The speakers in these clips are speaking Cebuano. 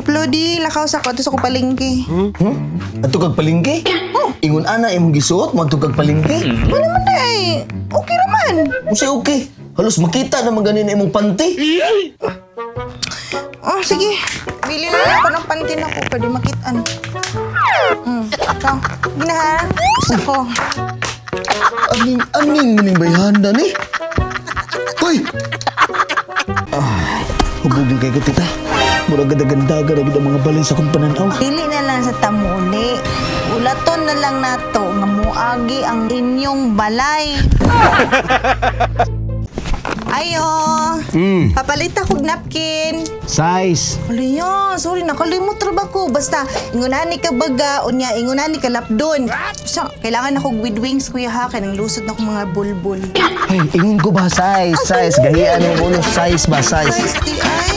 Kaplodi, lakaw sa ko. Ato sa ko palengke. Adto kag palengke? Oh, ingon ana imong gisuot, mo kag palengke. Ano man day? Okay raman. Unsay okay? Halos makita na man ganin imong panty. Oh, sige. Bili na lang ako ng panty na ko. Pwede makitaan. Ikaw. Sige na ha. Gusto ko. Aning aning maning bayhanda ni. Hoy. Ah, hubogin kay ko, tita. Murag gadagandaga ra gid ang mga balay sa akong pananaw. Dili na lang sa tamuli. Ulaton na lang nato nga muagi ang inyong balay. Ayo. Papalit ako og napkin. Size. Alaya, sorry, nakalimot ra ba ko? Basta, ingunani ka baga, unya, ingunani ka lapdon. So, kailangan ako with wings, kuya ha, kay nang lusot na akong mga bulbul. Ay, ingon ko ba size, size gahian mo ulo size ba size. Size di ay.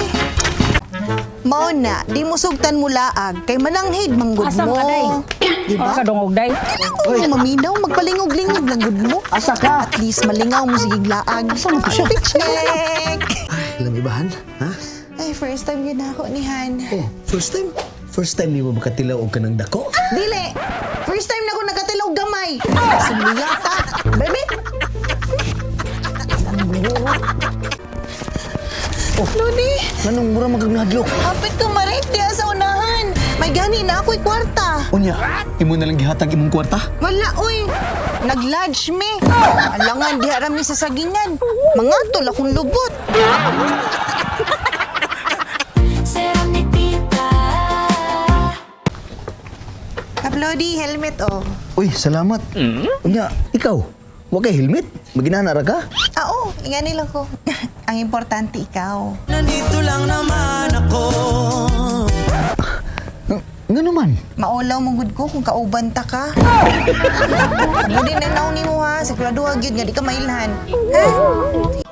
Mao na, di mo sugtan mo laag, kay mananghid manggod Asa mo. ka, day? Di ba? Ka dungog day. Kailangan mo maminaw, magpalingog-lingog lang gud mo. Asa ka? At least malingaw mo sige laag. Asa mo siya? Check! Alam ibahan? Ha? Ay, first time yun ako ni Han. Oh, first time? First time nimo makatilaw og kanang dako? Dili! First time na ako nagkatilaw gamay. Sumiyata. Baby! Oh. Lodi, Nganong mura man kag nahadlok? hapit ka ma-rape diha sa unahan. May gani na ako'y kwarta. Unya, imo na lang gihatag imong kwarta? Wala, uy. Nag-lodge me. Alangan, diha rami sa sagingan. Mga tol akong lubot. Serang ni tita. Kaplodi, helmet, oh. Uy, salamat. Unya, ikaw, wa kay helmet? Maginana ra ka? Ah, oh, ingani lang ko. Ang importante, ikaw. Nandito lang naman ako. Ngano man? Maulaw mong gud ko kung kauban ta ka. Lodi, nanaw ni mo ha. Sigurado ha, gyud nga di ka mailhan. Ha?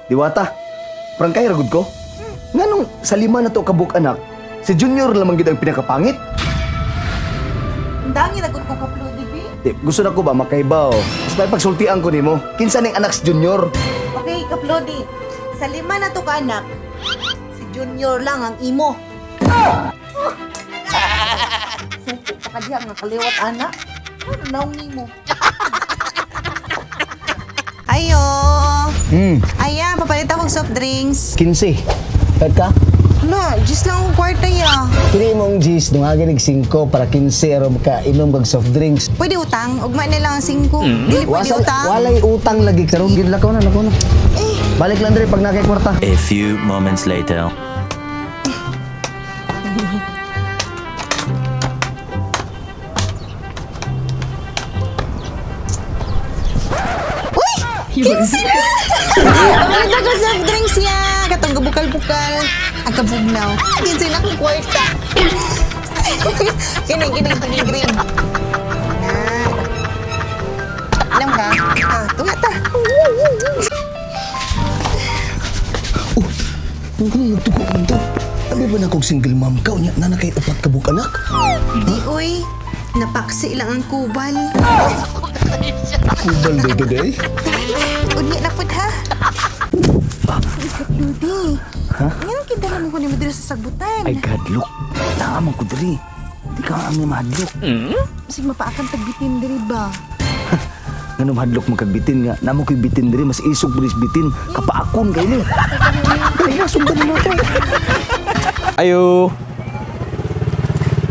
Diwata, prangkay ra gud ko. Nganong sa lima na to kabuk anak, si Junior lamang gid ang pinakapangit? Ang dangi na gud ko kaplodi, bi. Di, gusto na ko ba makaibaw? Mas may pagsultian ko nimo. Kinsa ning anak si Junior? Okay, kaplodi. Sa lima na to ka anak, si Junior lang ang imo. Suko pa ka diha nga kaliwat anak. Ano naong nimo? Ayo. Aya, papalit akong soft drinks. 15. Pwede ka? Hala, just lang akong kwarta ya. Kini imong G's, dungagi nig 5 para 15 aron maka inom kag soft drinks. Pwede utang? Ugma na lang ang 5. Dili pwede Wasal- utang. Walay utang lagi karon gid lakaw na lakaw na. Eh, Balik lang diri pag nakay kwarta. A few moments later. Uy! 15 na! Papalit ako soft drinks ya. Katong gabukal-bukal. Ang kabugnaw. 15 na akong kwarta. Kini, kini, kini, green. Na. Alam ka? Ah, tunga ta. Oh, Ang nagtuko man to. Abi ba na kog single mom ka unya na kay upat ka buok anak? Di, uy. Napaksi lang ang kubal. Kubal day today. Unya na pud ha. Ludi. Ha? Nga kita naman ko ni mo diri sa sagbutan. Ay kadlok. Naa man ko diri. Di ka ang mahadlok. Sig mapaakan tagbitin diri ba? Ngano mahadlok man kag bitin nga. Namo koy bitin diri mas isog bilis bitin. Kapaakon kay ni. Dali na sundan mo to. Ayo,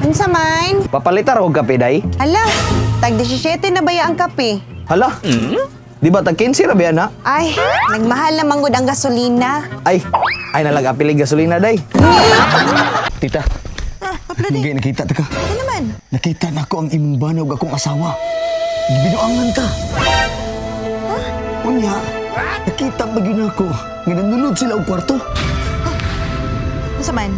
Unsa man? papalitar og kape day. Hala, tag 17 na baya ang kape. Hala. Di ba tag 15 ra ba yan, ha? Ay, nagmahal na manggod ang gasolina. Ay, ay nalag apilig gasolina day. Tita, Ah, kaplodi. hindi nakita ta ka. Ano naman? Nakita na ko ang imong bana ug akong asawa. Gibinuangan ta. Unya, nakita ba gyud nako nga nanulod sila og kwarto? Unsa man?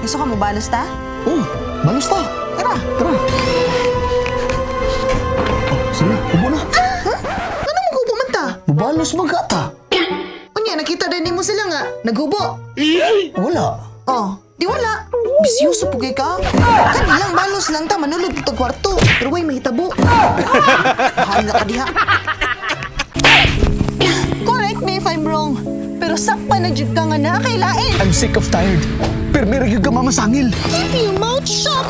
Gusto ka mo balos ta? Oh, balos ta. Tara. Tara. Oh, sige, ubo na. Ano mo ko pumunta? Mubalos man ka ta. Unya, nakita din nimo sila nga. Naghubo. Wala. Oh, di wala. Bisyoso pugay ka. Kani lang, balos lang ta, manulod ta kwarto. Pero way mahitabo. Bahala ka diha. Correct me if I'm wrong. Pero sakpa na jud ka nga nakailain. I'm sick of tired. Permira gyud ka, mamasangil. Keep your mouth shut!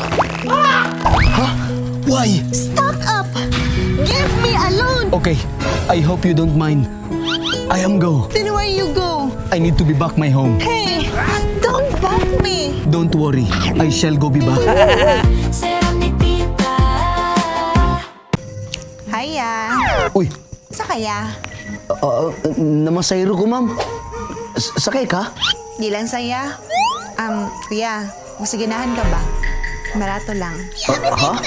Ha? Why? Stock up! Give me alone! Okay, I hope you don't mind. I am go. Then where you go? I need to be back my home. Hey, don't back me! Don't worry, I shall go be back. Serendipita. Hiya! Uy, Sa kaya? namasayro ko, ma'am. Sakay ka? Di lang saya. Kuya, mas ganahan ka ba? Barato lang. Ha?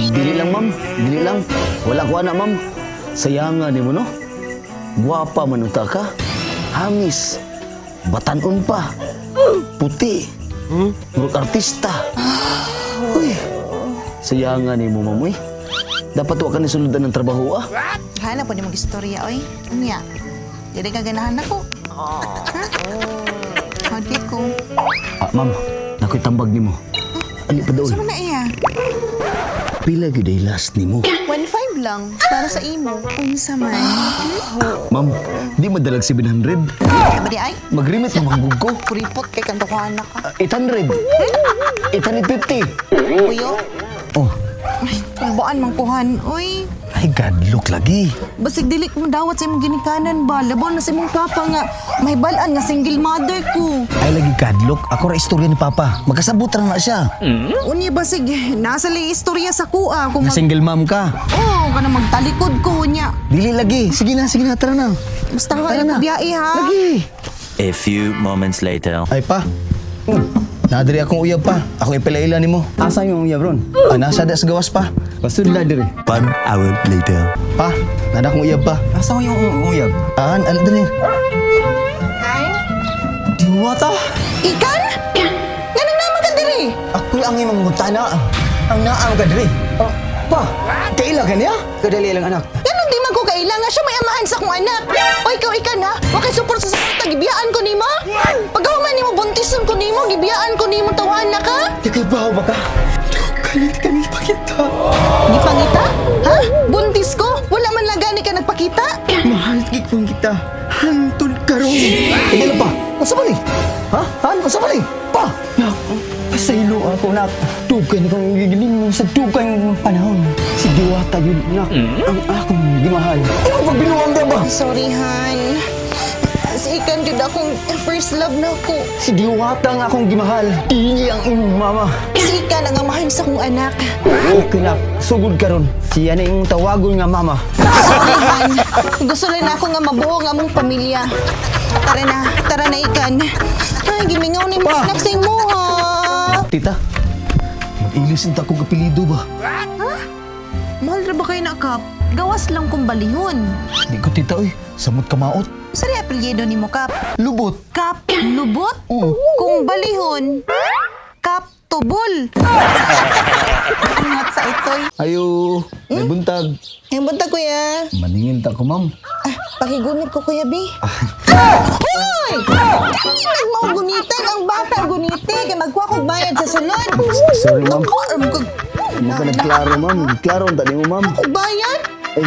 Dili lang, ma'am. Dili lang. Wala ko na, ma'am. Sayanga ni mo, no? Guwapa man unta ka. Hamis. Batanon pa. Puti. Murag artista. Uy. Sayanga ni mo, ma'am, uy. Dapat wa ka ni suludan ng trabaho, ah. Hanap po ni mag-istorya, oy. Unya, dili ka ganahan ako. Ha? Hadi ko. Ah, ma'am, nakoy tambag nimo. Ali pa doon. Saan na iya? Pila gyud ay last nimo. 1.5 lang. Para sa imo. Unsa man. Ma'am, di madalag 700. Kaya ba di ay? Mag-remit na manggug ko. Kuripot kay kantukuhan na ka. 800. 850. Kuyo? Oh. Ay, kulbaan man kuhan. Uy, Ay, God, look lagi. basig dili ko dawat sa imong ginikanan ba? Labaw na sa imong papa nga. May balaan nga single mother ko. Ay, lagi kadlok. Ako ra istorya ni Papa. Magkasabot ra na siya. Unya basig, nasa lay istorya sa kuha. Kung Na mag... single mom ka. Oo, kana magtalikod ko niya. Dili lagi. Sige na, tara na. Basta ka Tara na. biyahe ha. Lagi. A few moments later. Ay pa. Nadiri akong uyab pa. Ako ipilailan nimo. Asa yung uyab ron? Ah, nasa das gawas pa. Pasudla diri. 1 hour later. Pa, nada akong uyab pa. Asa yung uyab? Aan, ala diri. Hi? Diwata! Ikan? Ganang naman ka diri. Ako'y ang imong mutana. Ang naam ka diri. Ah, pa, kaila ka niya? Kadali lang anak. Ganun di man ko kailangan siya may amahan sa akong anak. O ikaw ikan ha, wa kay support sa suporta, gibiyaan ko nimo. Pagkahuman nimo buntison ko nimo, gibiyaan ko nimo tawahan na ka. Di kay baho ba ka? Kalit kami pakita. Gipangita? Ha? Buntis ko? Wala man lang gani ka nagpakita? Mahal gid kita. Hantod karon. Tigil pa. Unsa ba ni? Ha? Han, unsa ba ni? Pa. Nak, pasaylo ako nak. Dugay na kong gigiling mo sa dugay ng panahon. Si Diwata yun nak, ang akong gimahal. Ano pagbinuang ba? Sorry, Han. Si Ikan jud akong first love na ko. Si Diwata ang akong gimahal. Dili ang imong mama. Si Ikan ang amahan sa akong anak. Okay nak, sugod karon. Siya na imong tawagon nga mama. Sorry, Han. Gusto lang ako nga mabuo ang among pamilya. Tara na Ikan. Ay, gimingaw ni mo anak sa imo, ha. Tita, mag-ilis ang takong apelido ba? Mahal ra ba kayo na, Kap? Gawas lang kong balihon. Di ko tita, oy. Samot kamaot. Sari apelyido ni mo, Kap? Lubot. Kap lubot? Oo. Kung balihon, Kap tubol. Angat sa itoy. Ayo, may buntag. Yung buntag, kuya. Maningin ta ko, ma'am. Ah, pakigunit ko, Kuya B. Hoy! Kami nagmaugunitan ang bata gunite kay magkuha kog bayad sa sulod. Sorry, ma'am. Ako, Mo ka nagklaro, ma'am. Klaro ang tani mo, ma'am. Ako bayad? Ay,